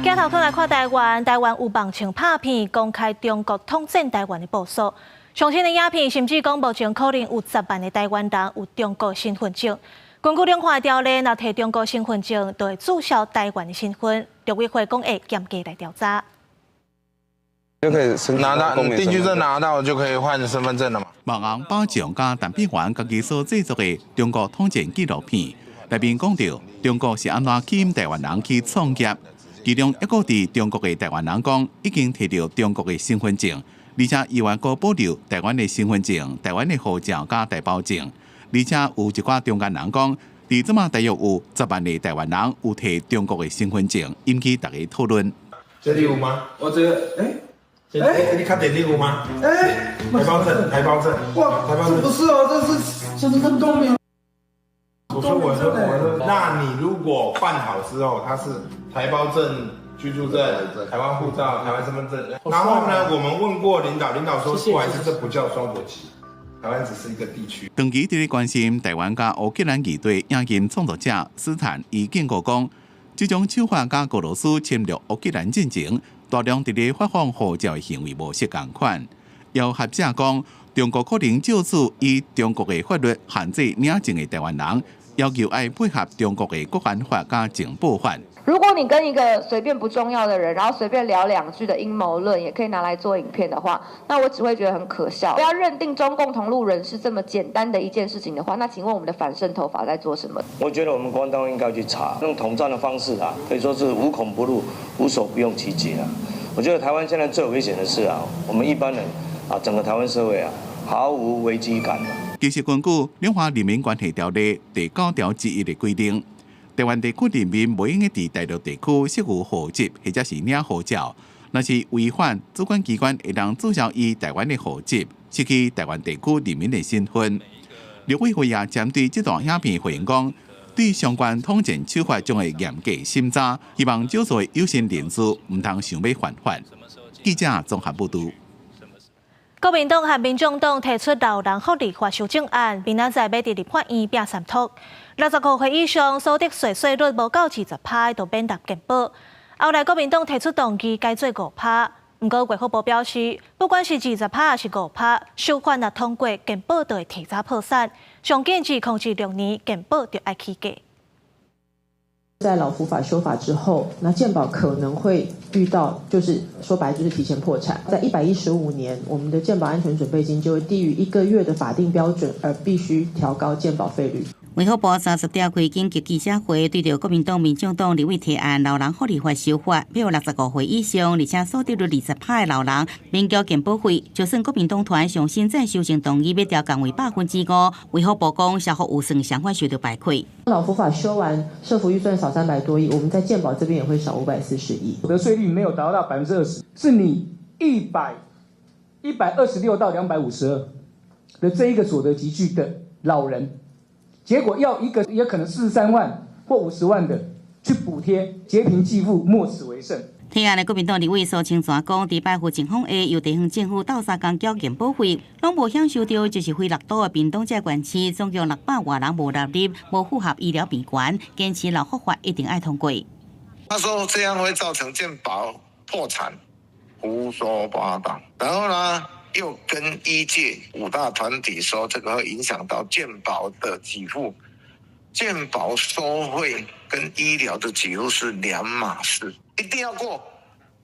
鏡頭轉來看台灣，台灣有網穿拍片公開中國統戰台灣的部署。上新的影片甚至講，目前可能有10萬的台灣人有中國身份證。根據兩岸條例，若提中國身份證，就會註銷台灣的身份。陸委會講會嚴格來調查。就可以拿到定居證，拿到就可以換身份證了嘛？網紅寶強佮陳碧環家己所製作的中國統戰紀錄片，內面講著中國是按怎吸引台灣人去創業，其中一個佇中國的台灣人講，已經提著中國的身份證，而且伊還閣保留台灣的身份證、台灣的護照佮台胞證，而且有一寡中間人講，佇這馬大約有10萬个台灣人有提中國的身份證，引起大家討論。這裡有嗎？我這個，欸，你確定你有嗎？欸，台胞證，台胞證，哇，台胞證不是哦，這是身份證沒有。我說，那你如果辦好之後，他是台胞證、居住證、台灣護照、台灣身份證。然後呢，我們問過領導，領導說，不好意思，這不叫雙國籍，台灣只是一個地區。長期佇咧關心台灣佮烏克蘭議題影音創作者斯坦，伊警告講，這種手法佮俄羅斯侵略烏克蘭戰爭，大量佇咧發放護照的行為模式仝款。有學者講，中國可能藉此以中國的法律限制領證的台灣人，要求愛配合中國的國安法佮情報法。如果你跟一個隨便不重要的人，然後隨便聊兩句的陰謀論，也可以拿來做影片的話，那我只會覺得很可笑。不要認定中共同路人是這麼簡單的一件事情的話，那請問我們的反滲透法在做什麼？我覺得我們國安單位應該去查，用統戰的方式啊，可以說是無孔不入、無所不用其極啊。我覺得台灣現在最危險的是啊，我們一般人啊，整個台灣社會啊，毫無危機感。其實根據《兩岸人民關係條例》第9條之1的規定，台灣地區人民袂用得佇大陸地區設有戶籍或者是領護照，若是違反，主管機關會當註銷伊台灣的戶籍，失去台灣地區人民的身份。陸委會也針對這段影片回應講，對相關統戰手法將會嚴格審查，希望少數有心人士毋通想欲犯法。記者綜合報導。國民黨和民眾黨提出老人福利法修正案，明仔載欲佇立法院拚三讀。60歲以上所得稅稅率無夠20%，就免納健保。後來國民黨提出動議改做5%，毋過衛福部表示，不管是20%抑是5%，修法若通過，健保就會提早破產。上緊至2006年健保就愛起價。在老福法修法之後，那健保可能會遇到，就是說白就是提前破產。在115年，我們的健保安全準備金就會低於一個月的法定標準，而必須調高健保費率。衛福部30調開緊急記者會，對著國民黨、民眾黨立委提案老人福利法修法，予65歲以上，而且所得率20%的老人免繳健保費。就算國民黨團上新再修正動議，欲調降為5%。衛福部講，社福預算相反受到排虧。老福法修完，社福預算少300多億，我們在健保這邊也會少540億。所得稅率沒有達到20%，是你126到252的這一個所得級距的老人。結果要一個也可能43萬或50萬的去補貼，劫貧濟富，莫此為甚。提案的國民黨立委蘇清泉講，佇擺負情況下，由地方政府鬥相共繳健保費，攏無享受著就是非六都的屏東這個縣市，總共600外人無納入，無符合醫療病權，堅持老福法一定愛通過。他說這樣會造成健保破產，胡說八道。然後呢，又跟醫界五大團體說，這個會影響到健保的給付，健保收費跟醫療的給付是兩碼事，一定要過，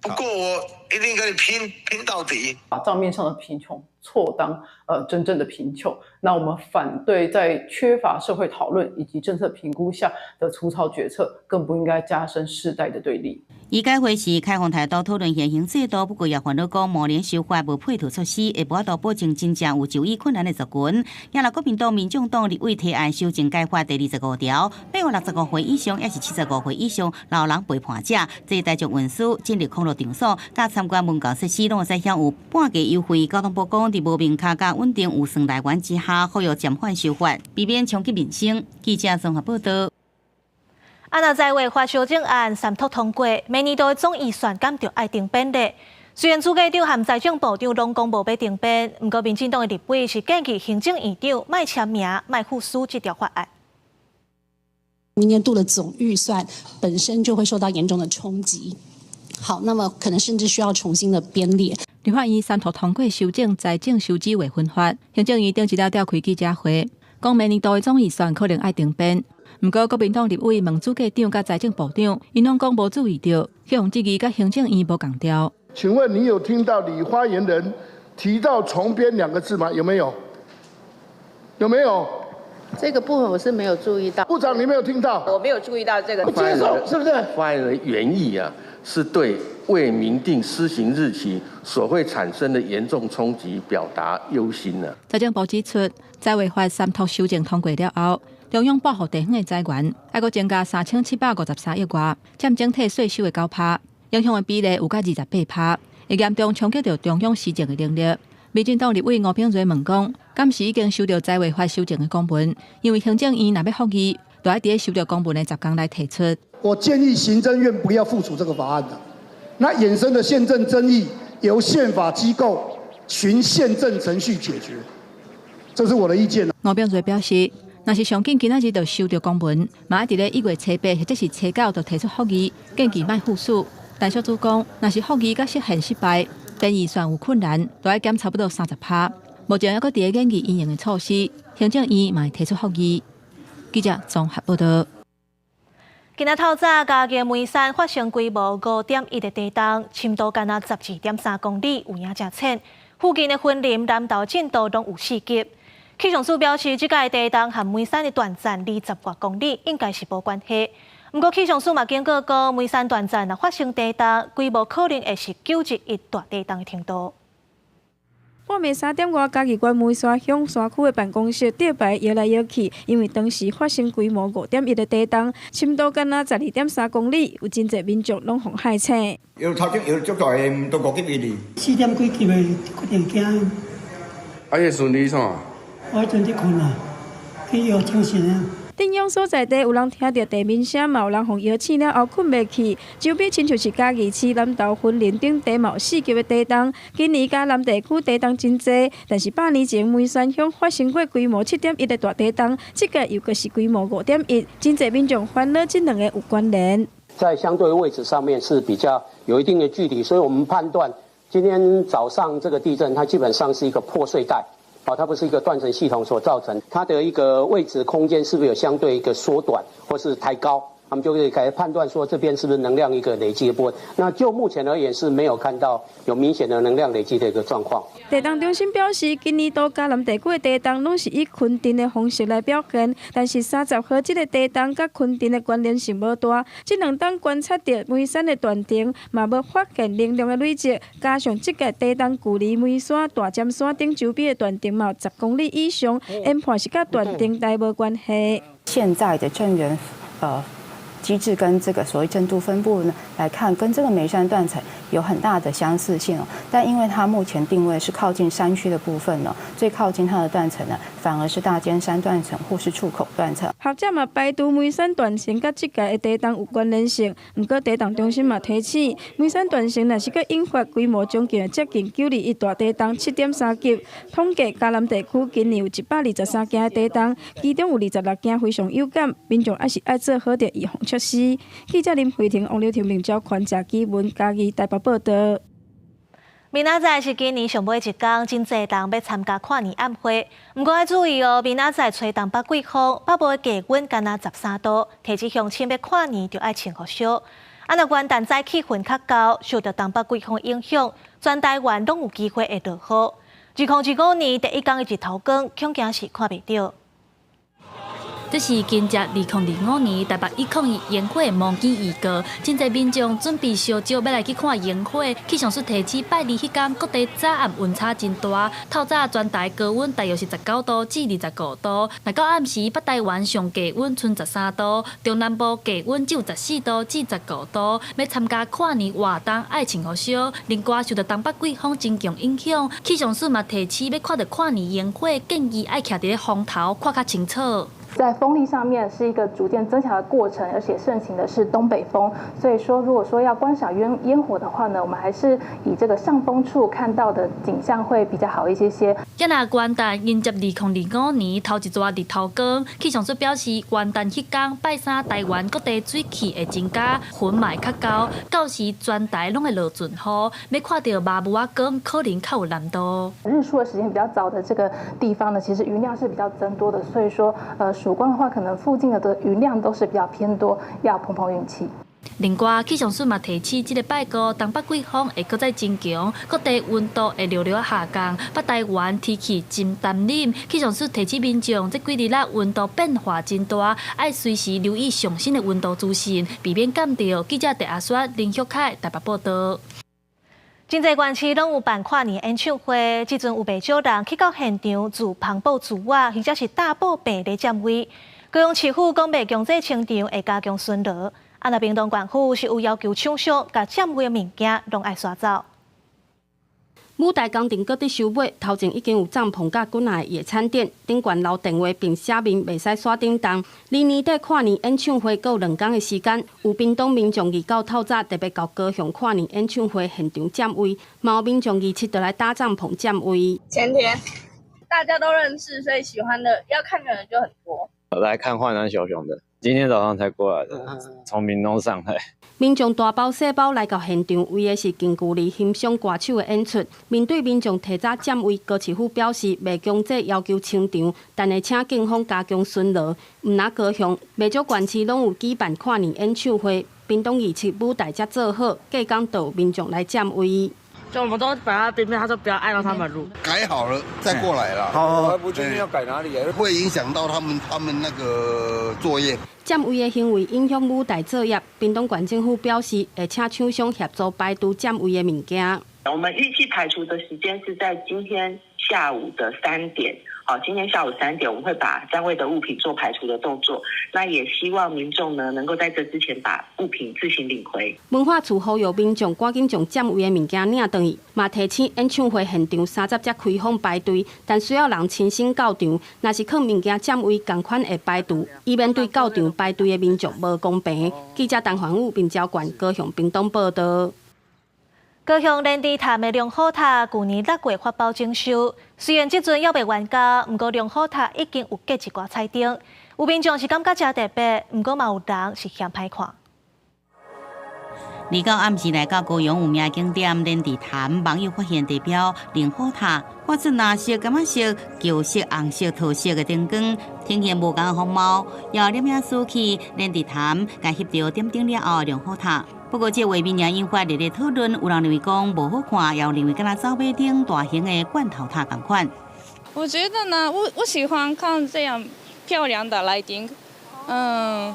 不過我一定跟你拼拼到底。把帳面上的貧窮錯當真正的貧窮，那我們反對在缺乏社會討論以及政策評估下的粗糙決策，更不應該加深世代的對立。醫改會是開放態度討論現行制度，不過也煩惱講，明年修法無配套措施，會無法度保證真正有就醫困難的族群。也若國民黨、民眾黨立委提案修正該法第25條，予65歲以上，抑是75歲以上老人陪伴者，坐大眾運輸、進入康樂場所、佮參觀文教設施，攏會使享有半價優惠。交通部講，佇無明確佮穩定預算來源之下，呼籲暫緩修法，避免衝擊民生。記者綜合報道。啊，若財劃法修正案三讀通過，明年度的總預算敢著愛重編咧。雖然主計長和財政部長攏講無欲重編，毋過民進黨的立委是建議行政院長莫簽名、莫副署這條法案。明年度的總預算本身就會受到嚴重的衝擊。好，那麼可能甚至需要重新的編列。立法院三讀通過修正財政收支劃分法，行政院頂一日召開記者會，講明年度的總預算可能愛重編。毋過國民黨立委問主計長佮財政部長，𪜶攏講無注意著，去予質疑佮行政院無仝調。請問你有聽到李發言人提到重編兩個字嗎？有沒有？有沒有？這個部分我是沒有注意到。部長，你沒有聽到？我沒有注意到這個。不接受，是不是？發言人原意啊，是對未明定施行日期所會產生的嚴重衝擊表達憂心啊。財政部指出，財劃法三讀修正通過了後，中央撥予地方的財源，愛閣增加3753億外，佔整體稅收的9%，影響的比例有甲28%，會嚴重衝擊著中央施政的能力。民進黨立委吳秉叡問講，敢是已經收著財劃法修正的公文？因為行政院若欲覆議，就愛佇咧收著公文的十工內提出。我建議行政院不要副署這個法案的，那衍生的憲政爭議由憲法機構循憲政程序解決，這是我的意見。吳秉叡表示，若是上緊今仔日就收著公文，嘛愛佇咧1月初8或者是初9就提出覆議，建議莫副署。陳淑芷講，若是覆議佮釋憲失敗，編預算有困難，就愛減差不多30%。目前猶閣佇咧研議因應的措施，行政院嘛會提出覆議。記者綜合報道。今仔透早，嘉義梅山發生規模5.1的地動，深度干焦12.3公里，有影誠淺。附近的雲林、南投、振都攏有4級。氣象署表示，這擺地動和梅山的斷層20外公里應該是無關係。毋過氣象署嘛警告講，梅山斷層若發生地動，規模可能會是9.11大地動的程度。半暝3點外，嘉義縣梅山鄉山區的辦公室吊牌搖來搖去，因為當時發生規模5.1的地動，深度干焦12.3公里，有真濟民眾攏予嚇醒。搖頭前搖足大的，毋到5級哩。4點幾級的，決定驚。啊，彼時陣你創啥？我彼陣佇睏啊，去搖精神啊。震央所在地有人聽著地鳴聲，嘛有人予搖醒了後睏袂去。周邊親像是嘉義市南投雲林等地嘛有4級的地動。今年嘉南地區地動真濟，但是100年前梅山鄉發生過規模7.1的大地動，這個又閣是規模5.1，真濟民眾煩惱這兩个有關聯。在相對位置上面是比較有一定的距離，所以我們判斷今天早上這個地震，它基本上是一個破碎帶。哦，它不是一個斷層系統所造成，它的一個位置空間是不是有相對一個縮短或是抬高？他們就可以來判斷說這邊是不是能量一個累積的部分。那就目前而言是沒有看到有明顯的能量累積的一個狀況。地動中心表示，今年度嘉南地區的地動攏是以坤震的方式來表現，但是30號這个地動佮坤震的關聯性無大。這兩冬觀察著梅山的斷層，嘛無發現能量的累積，加上這個地動距離梅山大尖山頂周邊的斷層嘛有10公里以上，研判是佮斷層帶無關係。現在的震源，機制跟這個所謂震度分布呢來看，跟這個梅山斷層有很大的相似性哦。但因為它目前定位是靠近山區的部分呢，最靠近它的斷層呢，反而是大尖山斷層或是觸口斷層。學者嘛排除梅山斷層佮這屆的地動有關聯性，毋過地動中心嘛提醒，梅山斷層若是閣引發規模將近接近9.21大地動7.3級，統計嘉南地區今年有123件的地動，其中有26件非常有感，民眾還是愛做好著預防措施。記者林慧婷、王劉婷、明昭、寬謝基文、嘉義台北報道。明仔載是今年上尾一工，真濟人欲參加跨年晚會。毋過愛注意哦，明仔載吹東北季風，北部的低溫干焦13度，提醒鄉親欲跨年就愛穿予少。啊，若元旦早氣溫較高，受著東北季風影響，全台灣攏有機會會落雨。2025年第一工的日頭光，恐驚是看袂著。這是今年2025年台北101煙火模擬預告，真濟民眾準備燒燒欲來去看煙火。氣象署提醒，拜二彼工各地早暗溫差真大，透早全台高溫大約是19度至25度，若到暗時北台灣上低溫賰13度，中南部低溫只有14度至15度。欲參加跨年活動愛穿予少，另外受著東北季風真強影響，氣象署嘛提醒，欲看著跨年煙火，建議愛徛佇咧風頭看較清楚。在風力上面是一個逐漸增強的過程，而且盛行的是東北風，所以說如果說要觀賞煙火的話呢，我們還是以這個上風處看到的景象會比較好一些些。今仔元旦迎接2025年頭一逝日頭光，氣象署表示，元旦彼工拜三台灣各地水汽會增加，雲嘛會較高，到時全台攏會落陣雨，欲看著麻霧仔光可能較有難度。日出的時間比較早的這個地方呢，其實雲量是比較增多的，所以說，曙光的話，可能附近的雲量都是比較偏多，要碰碰運氣。另外，氣象署嘛提醒，這個拜五東北季風會閣再增強，各地溫度會略略下降。北台灣天氣真澹冷，氣象署提醒民眾，這幾日來溫度變化真大，愛隨時留意上新的溫度資訊，避免感著。記者鄭阿雪、林旭凱台北報道。真濟縣市攏有辦跨年演唱會，這陣有袂少人去到現場自帆布苧仔，或者是大布棚咧佔位。高雄市府講欲強制清場，會加強巡邏。啊，若屏東縣府是有要求廠商，共佔位的物件攏愛徙走。舞台工程閣佇收尾，頭前已經有帳篷佮幾若个野餐墊，頂懸留電話並寫明袂使徙頂動。離年底跨年演唱會閣有2工的時間，有屏東民眾二九透早特別到高雄跨年演唱會現場佔位，嘛有民眾27就來搭帳篷佔位。前天大家都認識，所以喜歡的要看的人就很多。來看幻南小熊的，今天早上才過來的，從屏東上來。民眾大包細包來到現場，為的是近距離欣賞歌手的演出。面對民眾提早佔位，高市府表示袂強制要求清場，但會請警方加強巡邏。毋但高雄，袂少縣市攏有舉辦跨年演唱會。屏東27舞台才做好，隔工就有民眾來佔位。就我們都擺在邊邊，他說不要礙到他們路。改好了再過來啦。好，不確定要改哪裡，會影響到他們那個作業。佔位的行為影響舞台作業，屏東縣政府表示會請廠商協助排除佔位的物件。我們預計排除的時間是在今天下午的三點。好，今天下午三點，我們會把佔位的物品做排除的動作。那也希望民眾呢，能夠在這之前把物品自行領回。文化處呼籲民眾趕緊將佔位的物件領轉去，嘛提醒演唱會現場30才開放排隊，但需要人親身到場。若是囥物件佔位，仝款會排除，以免對到場排隊的民眾無公平。記者陳環武、林昭冠高雄屏東報道。高雄連池潭的龍虎塔，舊年6月發包整修，雖然這陣猶未完工，毋過龍虎塔已經有掛一寡彩燈，有民眾是感覺誠特別，毋過嘛有人是嫌歹看。二九暗時來到高雄有名景點連池潭，網友發現地標靈火塔發出藍色、柑仔色、橘色、紅色、桃色的燈光，呈現無仝的風貌。有攝影師去連池潭，共翕著點燈了後的靈火塔。不過，這個畫面也引發熱烈討論，有人認為講無好看，也有認為敢若走馬燈大型的罐頭塔仝款。我覺得呢，我喜歡看這樣漂亮的 lighting。嗯，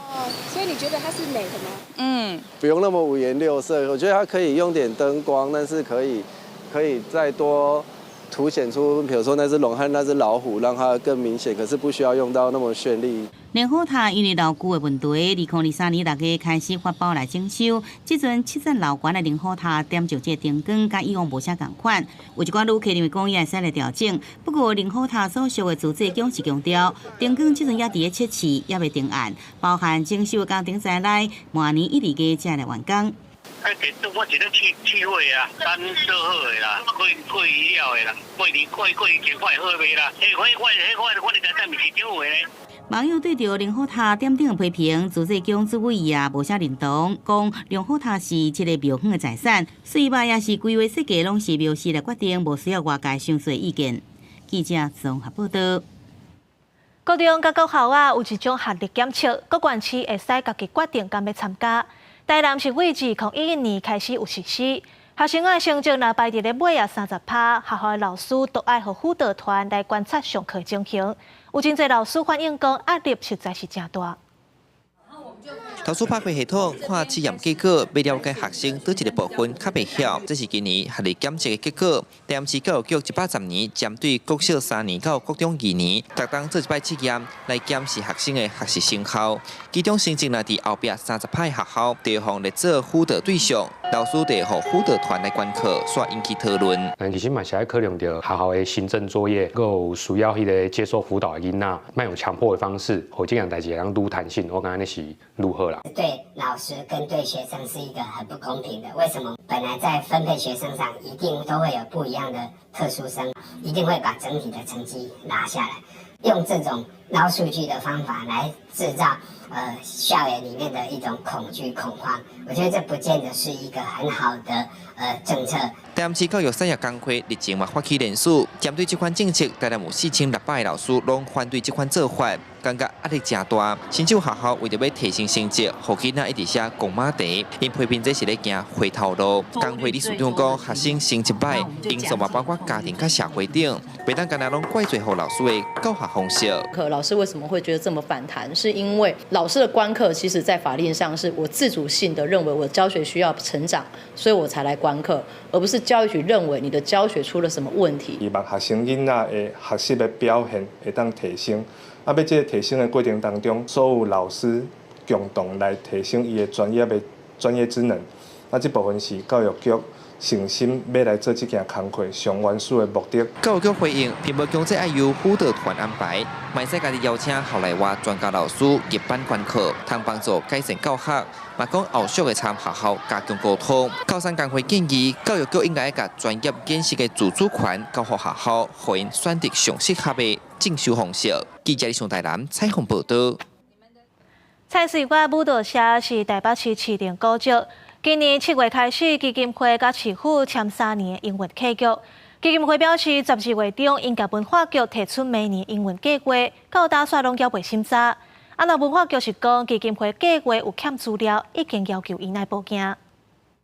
所以你覺得它是美的嗎？嗯，不用那麼五顏六色，我覺得它可以用點燈光，但是可以再多凸顯出，比如說那隻龍和那隻老虎，讓它更明顯，可是不需要用到那麼絢麗。靈火塔因為樓久的問題，2023年6月開始發包來整修。這陣7層樓懸的靈火塔點著這燈光，佮以往無啥仝款。有一寡旅客認為講伊會使來調整，不過靈火塔所屬的自治局是強調，燈光這陣猶佇咧測試，猶未定案，包含整修的工程在內，明年1、2月才來完工。哎，我是咧試試火啊，咱做好的啦，過過魚了的啦，過年過過一塊好賣啦。彼塊我彼塊我哋在毋是政府的咧。網友對著靈火塔點燈的批評，自治局主委也無啥認同，講靈火塔是這個廟方的財產，水壩也是規劃設計攏是廟司來決定，無需要外界傷濟意見。記者綜合報道。高中佮國校啊，有一種學歷檢測，各縣市會使家己決定敢欲參加。台南是對2011年開始有實施，學生仔成績若排佇咧尾仔30%，學校的老師都愛予輔導團來觀察上課情形。有真濟老師反映講，壓力實在是誠大。老師拍開系統看測驗結果，欲了解學生佗一個部分較袂曉。這是今年學歷檢測的結果。台南市教育局110年針對國小3年到國中2年，逐冬做一擺測驗來檢視學生的學習成效。其中成績若佇後壁30%的學校，就予列做輔導對象，老師就予輔導團來觀課，煞引起討論。但其實嘛是愛考量著學校的行政作業，閣有需要彼個接受輔導的囡仔，莫用強迫的方式，予這件代誌會當愈彈性。我感覺按呢是愈好啦。對老師跟對學生是一個很不公平的。為什麼？本來在分配學生上，一定都會有不一樣的特殊生，一定會把整體的成績拉下來。用這種撈數據的方法來製造校園裡面的一種恐懼恐慌，我覺得這不見得是一個很好的政策。台南市教育產業工會日前嘛發起聯署，針對這款政策，台南有4600個老師攏反對這款做法，感覺壓力誠大。甚至有學校為著欲提升成績，予囡仔一直寫戇馬題，𪜶批評這是咧行回頭路。工會理事長講，學生成績䆀，因素嘛包括家庭佮社會等，袂當干焦攏怪罪予老師的教學方式。可老師為什麼會覺得這麼反彈？是因為老師的觀課，其實在法令上是我自主性的認為我教學需要成長，所以我才來觀課，而不是教育局認為你的教學出了什麼問題。希望學生囡仔的學習的表現會當提升，啊，欲這個提升的過程當中，所有老師共同來提升伊的專業知能，啊，這部分是教育局誠心欲來做這件工課上原始的目的。教育局回應，並無強制愛由輔導團安排，嘛會使家己邀請校內外專家老師入班觀課，通幫助改善教學。嘛講後續會參學校加強溝通。教產工會建議，教育局應該共專業見識的自主權交予學校，予𪜶選擇上適合的進修方式。記者李上台南採訪報道。蔡穗月舞蹈社是台北市市定古蹟。今年7月開始，基金會佮市府簽3年的營運契約。基金會表示，12月中𪜶共文化局提出明年營運計劃，到今煞攏猶未審查。啊，若文化局是講基金會計劃有欠資料，已經要求𪜶愛補件。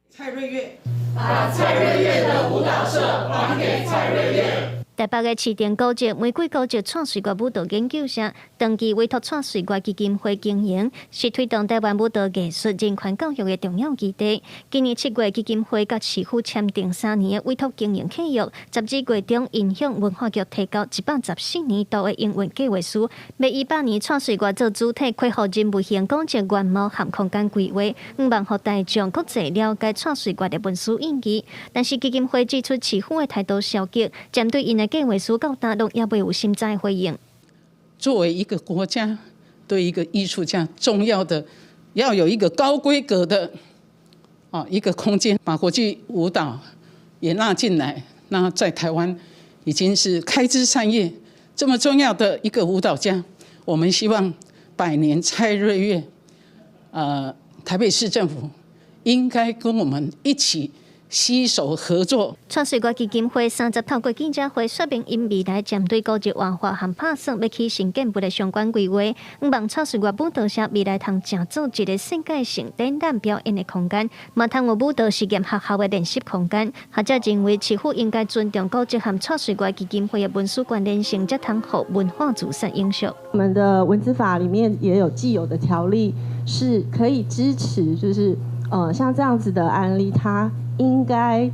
蔡瑞月，把蔡瑞月的舞蹈社還給蔡瑞月。台北的市定古蹟玫瑰古蹟蔡穗月舞蹈研究社，長期委託蔡穗月基金會經營，是推動台灣舞蹈藝術人權教育的重要基地。今年7月，基金會佮市府簽訂3年的委託經營契約，12月中，𪜶向文化局提交114年度的營運計劃書，欲以百年蔡穗月做主體，恢復人物型古蹟原貌和空間規劃，向望予大眾閣濟了解蔡穗月的文史意義。但是基金會指出，市府的態度消極，針對𪜶的計劃書到今攏猶未有審查回應。作為一個國家，對一個藝術家重要的，要有一個高規格的一個空間，把國際舞蹈也納進來。那在台灣已經是開枝散葉，這麼重要的一個舞蹈家，我們希望百年蔡瑞月，台北市政府應該跟我們一起攜手合作。蔡瑞月基金會30透過記者會說明，𪜶未來針對古蹟活化和拍算欲起新建物的相關規劃。向望蔡瑞月舞蹈社未來通誠做一個世界性展覽表演的空間，嘛通有舞蹈實驗學校的練習空間。學者認為，市府應該尊重古蹟和蔡瑞月基金會的文史關聯性，才通予文化資產永續。我們的文資法裡面也有既有的條例，是可以支持，就是像這樣子的案例，它應該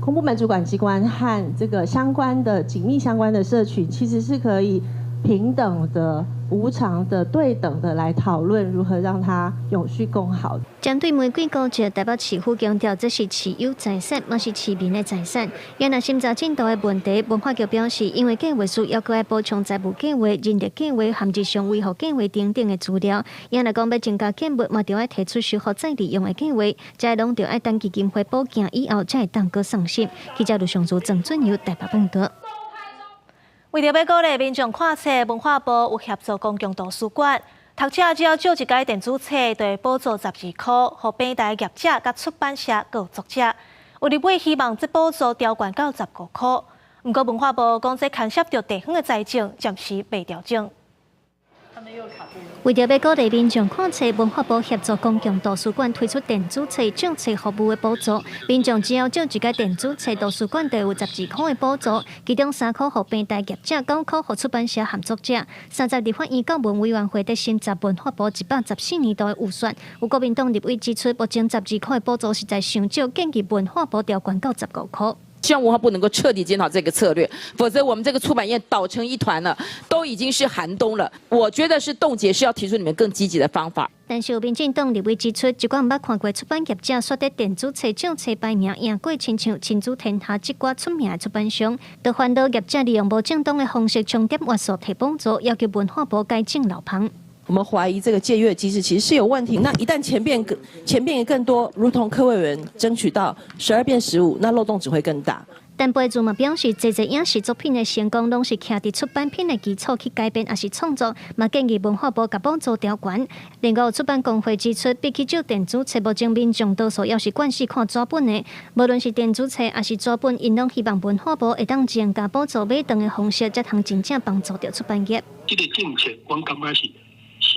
公部門主管機關和這個相關的緊密相關的社群，其實是可以平等的、無償的、對等的來討論如何讓它永續共好。針對玫瑰古蹟，台北市府強調，這是市有財產，嘛是市民的財產。也若審查進度的問題，文化局表示，因為計劃書猶閣愛補充財務計劃、人力計劃和日常維護計劃等等的資料。也若講欲增加建物，嘛著愛提出修復再利用的計劃，這攏著愛等基金會補件以後，才會當閣送審。記者盧尚如、鄭俊友台北報導。為著欲鼓勵民眾看冊，文化部有協助公共圖書館，讀者只要借一屆電子冊，就會補助12箍，予平台業者佮出版社閣有作者。有立委希望這補助調懸到15箍，毋過文化部講這牽涉著地方的財政，暫時未調整。為著欲鼓勵民眾看冊，文化部協助公共圖書館推出電子冊借冊服務的補助。民眾只要借一屆電子冊，圖書館就有12箍的補助，其中3箍予平台業者，9箍予出版社和作者。30立法院教文委員會佇審查文化部114年度的預算，有國民黨立委指出，目前12箍的補助實在傷少，建議文化部調懸到15箍。希望文化部能夠徹底檢討這個策略，否則我們這個出版業倒成一團了，都已經是寒冬了。我覺得是凍結，是要提出你們更積極的方法。但是有民進黨立委指出，一寡毋捌看過出版業者煞佇電子冊借冊排名贏過親像親子天下這寡出名的出版商，就煩惱業者利用無正當的方式重疊元素提補助，要求文化部改正漏縫。我們懷疑這個借閱機制其實是有問題。那一旦錢變更多，如同柯委員爭取到12變15，那漏洞只會更大。但貝祖嘛表示，濟濟影視作品的成功，攏是徛佇出版品的基礎去改編，抑是創作，嘛建議文化部共補助調懸。另外，出版公會指出，比起借電子冊，目前民眾多數猶是慣勢看紙本的，無論是電子冊抑是紙本，𪜶攏希望文化部會當增加補助買斷的方式，才通真正幫助著出版業。這個政策，阮感覺是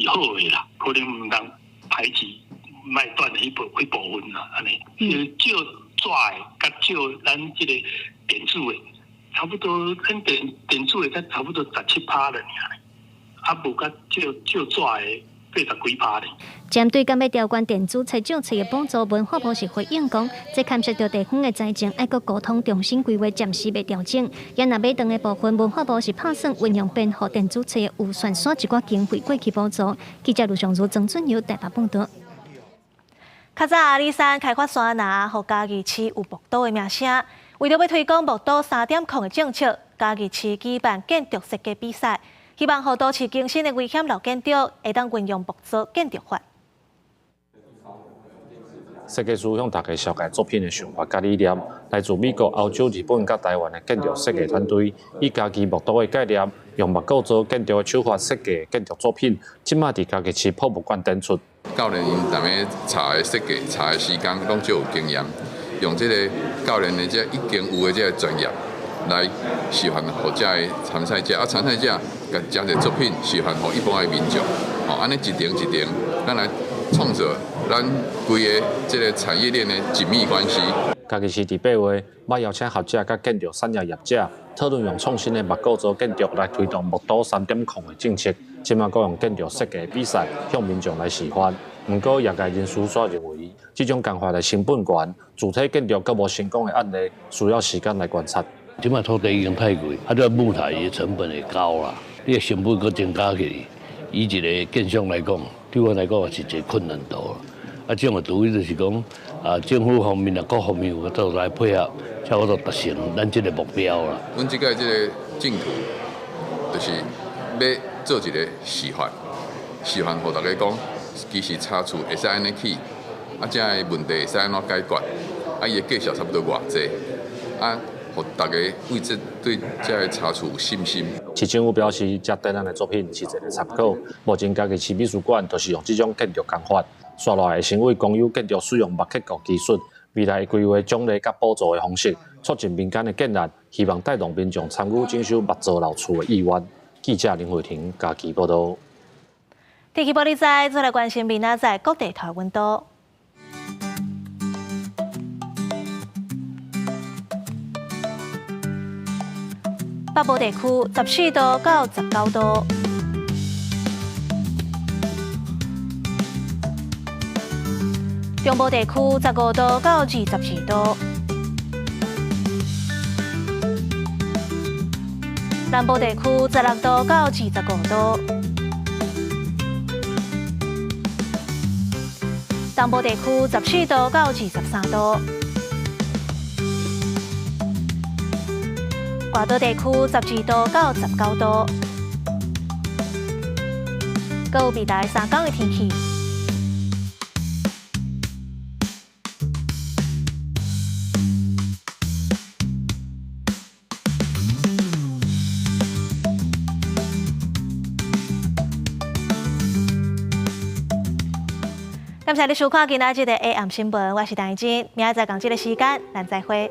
好的啦，可能毋通排擠賣斷的彼部分啦，按呢，借紙的佮借咱這個電子的，差不多咱電子的才差不多17%了爾，啊無佮借紙的80幾%咧。針對敢欲調懸電子冊借冊的補助，文化部是回應講，這牽涉著地方的財政，愛閣溝通重新規劃，暫時未調整。也若買斷的部分，文化部是拍算運用編號電子冊的預算，徙一寡經費過去補助。記者盧尚如、曾俊友台北報導。較早阿里山開發山林，予嘉義市有木都的名聲。為著欲推廣木都3.0的政策，嘉義市舉辦建築設計比賽，希望予都市更新的危險老建築會當運用木造建築法。設計師向大家紹介作品的想法佮理念，來自美國、歐洲、日本佮台灣的建築設計團隊，以嘉義木都的概念，用木構造建築的手法設計建築作品，這馬佇嘉義市博物館展出。教練𪜶踮咧查的設計、查的時間攏足有經驗，用這個教練的這已經有的這個專業來示範予遮的參賽者，啊參賽者共將這作品示範予一般的民眾，吼，按呢一層一層，咱來創造咱規个這個產業鏈的緊密關係。嘉義市佇8月，捌邀請學者佮建築產業業者討論用創新的木構造建築來推動木都3.0的政策。這馬閣用建築設計比賽向民眾來示範。毋過業界人士煞認為，這種工法的成本懸，主體建築閣無成功的案例，需要時間來觀察。這馬土地已經太貴，啊，這木材的成本會高啦，你的成本閣增加起，以一個建商來講，對阮來講也是一個困難度啦。啊，這種除非就是講，啊，政府方面啊，各方面有法度來配合，才有法度達成咱這個目標啦。阮這屆這個競圖，就是欲做一個示範，示範予大家講，其實柴厝會使按呢起，啊，這个問題會使按怎解決，啊，伊的介紹差不多偌濟，啊，予大家對這對這个柴厝有信心。市政府表示，這展覽的作品是一個參考。目前嘉義市美術館就是用這種建築工法。紲落來會先為公有建築使用木結構技術，未來會規劃獎勵佮補助的方式，促進民間的建案，希望帶動民眾參與整修木造老厝的意願。記者林慧婷家己報道。天氣報你知，再來關心明仔載各地頭溫度。北部地區14度到19度，中部地區15度到22度，南部地區16度到25度，東部地區14度到23度。外島地區12度到19度，閣有未來3天的天氣。感謝你收看今仔日的 AM 新聞，我是陳怡靜，明仔載仝這个時間，咱再會。